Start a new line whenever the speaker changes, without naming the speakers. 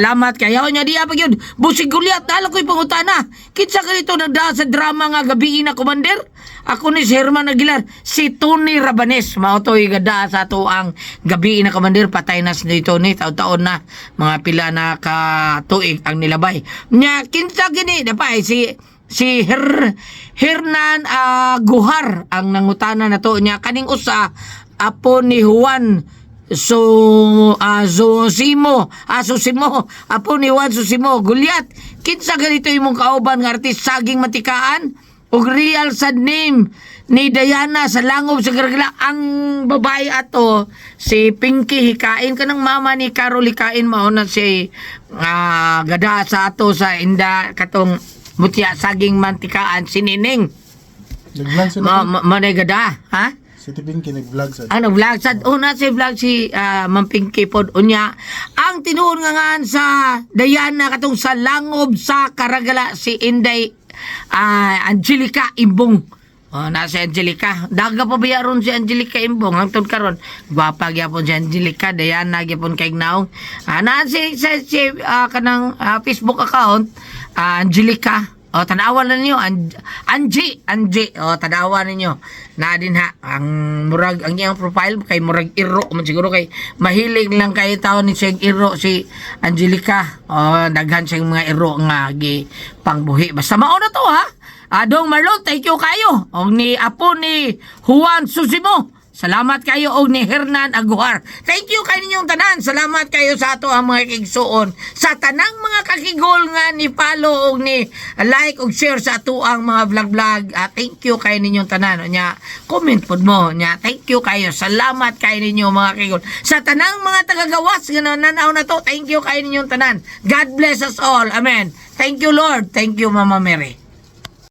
Salamat kayo nya diya pa gyud. Busig Gulyat nalo ko'y pangutana. Kinsa kanito nagdaa sa drama nga gabii na, Commander? Ako ni si Herman Aguilar, si Tony Rabanes mao to'y gadaa sa ato ang Gabii na Commander. Patay na si Tony, taon-taon na, mga pila na ka tuig ang nilabay. Nya kinsa gini na pa eh, si si Hernan Guhar ang nangutana na to niya. Kaning usa, apo ni Juan So, Zosimo, Susimo, apo ni Juan Susimo, Gulyat, kinsa ganito imong kauban nga artist Saging Matikaan? Ug real sad name ni Diana sa Langob sa Gargala? Ang babae ato si Pinky Hikain, kanang mama ni Carol Hikain. Mao na si gada sa ato sa inda katong mutya Saging Mantikaan, si Nining.
Nag-vlog sila.
Ma gada ha.
Si Tipinky nag-vlog sa.
Ano, vlog sad una si vlog si Ma'am Pinky pod. Unya ang tinuon nga ngan sa Diana katong sa Langob sa Karagala, si Inday Angelica Imbong. Oh, na si Angelica. Daga pa biya ron si Angelica Imbong hangtod karon. Gwapa gyapon si Angelica, Diana gyapon kay naong. Na si kanang Facebook account Angelica. O, tanawan na ninyo. Angie, Angie. O, tanawan ninyo. Na din ha. Ang murag, ang iyang profile kay murag iro man siguro kay mahilig lang kay tao ni siyang iro si Angelica. O, daghan siyang mga iro nga gi pangbuhi. Basta mao na to ha. Adong Marlon, thank you kayo. Og ni apo ni Juan Susimo. Salamat kayo og ni Hernan Aguar. Thank you kay ninyong tanan. Salamat kayo sa ato ang mga kigsuon. Sa tanang mga kakigol nga ni follow og ni like og share sa ato ang mga vlog-vlog. Thank you kay ninyong tanan. Nya comment pod mo nya. Thank you kayo. Salamat kay ninyo mga kigol. Sa tanang mga tagagawas nga nananaw na to, thank you kay ninyong tanan. God bless us all. Amen. Thank you, Lord. Thank you, Mama Mary.